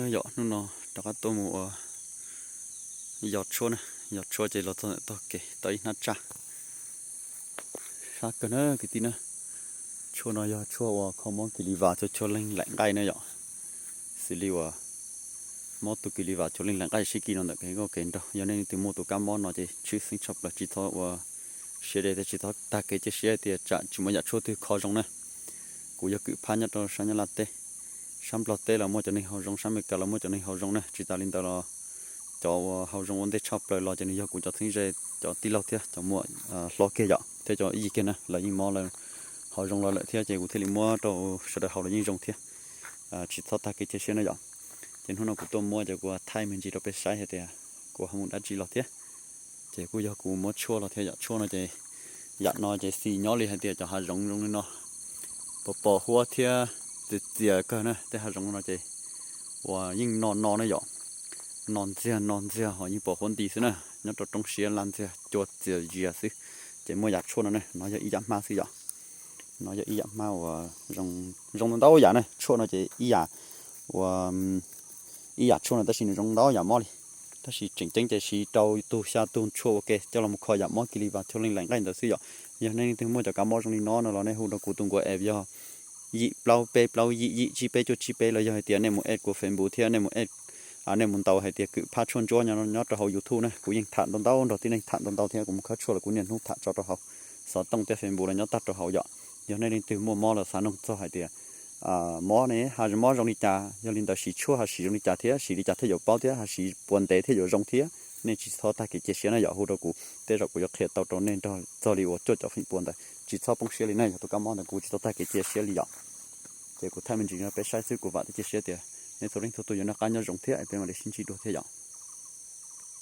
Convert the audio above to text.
Yom, hnub no rov qab tuaj mus ua yos tshuaj na, yos tshuaj ces los txog ntawm tog kev tau ib hnab tsaj. Sab kawg na kwv tij na. Tshuaj no yog tshuaj uas kho mob kis lis vas, tshuaj leeg laim nqaij na yom. Xws li uas mob tus kis lis vas, tshuaj leeg laim nqaij sib kis no ntawm kev nkauj kev nraug, yog nej leej twg muaj tus kab mob no ces tshwj xeeb tshaj plaws, tsis txhob ua siab deb thiab tsis txhob tag kev cia siab tias tsam tsis muaj yam tshuaj twg kho zoo na. Kuv yog kwm phab nyob rau sab Nyab Laj teb, sab Nplog teb los muaj cov neeg haus zoo, sab Amelikas los muaj cov neeg haus zoo na. Tsis tas li ntawd los cov uas haus zoo ua ntej tshaj plaws los ces nws yog kuv cov txheeb ze, cov tij laug thiab cov muam hlob kiag yom, thiab cov ib yig kiag na, lawv yeej mob lawm, haus zoo los lawm thiab ces kuv thiaj li muab rau sawv daws haus los yeej zoo thiab. Tsis txhob tag kev cia siab na yom. Ces hnub no kuv tuaj muab ces kuv thaij me ntsis rau peb saib hais tias kuv ho mus dab tsi los thiab. Ces kuj yog kuv muab tshuaj los thiab yom. Tshuaj no ces yam no ces xis nyob li hais tias cov hav zoov zoo li no, pos pos huab thiab txias txias kawg na. Tej hav zoov no ces uas yeej no no na yom, no ntxiag no ntxiag ho yeej pos huab nti xwb na, nyob rau roob siab laj ntxiag cua txias zias xwb. Ces muaj yam tshuaj no ne, no yog ib yam hmab xwb yom. No yog ib yam hmab uas zoo ntau ntau yam na. Tshuaj no ces ib yam uas ib yam tshuaj no tab sis nws zoo ntau yam mob li. Tab sis tseem ceeb ces siv rau tug xya tug tshuaj ua ke coj los mus kho yam mob kis lis vas, tshuaj leeg laim nqaij ntawd xwb yom. Yog nej leej twg muaj cov kab mob zoo li no no los nej hu rau kuv tus nkuaj app yog yim plaub peb plaub yim yim tsib peb cuaj tsib peb, los yog hais tias nej mus add kuv Facebook thiab nej mus add, nej mus ntaus hais tias kwm phab tshuaj ntsuab nyob rau hauv YouTube na, kuv yeej tham ntau ntau nrog tib neeg tham ntau ntau thiab kuv mus khawb tshuaj los kuv niaj hnub tham tso rau hauv xov tooj thiab Facebook los nyob tag rau hauv yom. Yog nej leej twg muaj mob los xav noog txog hais tias mob ne, ha mob zoo li cas, yog li ntawd siv tshuaj ha siv zoo li cas thiab siv li cas thiaj yuav paub thiab ha siv puas ntev thiaj yuav zoo thiab, nej tsis txhob tag kev cia siab na yom. Hu rau kuv, tej zaum kuv yuav qhia tau rau nej nrog txog li uas cuaj caum feem pua ntawd. Tsis txhob poob siab li na, yog tus kab mob ntawd kuv tsis txhob tag kev cia siab li yom. Ces kuv thaij me ntsis no peb saib xwb, kuv vam thiab cia siab tias nej txhua leej txhua tus yuav noj qab nyob zoo thiab peb mam li sib ntsib dua thiab yom.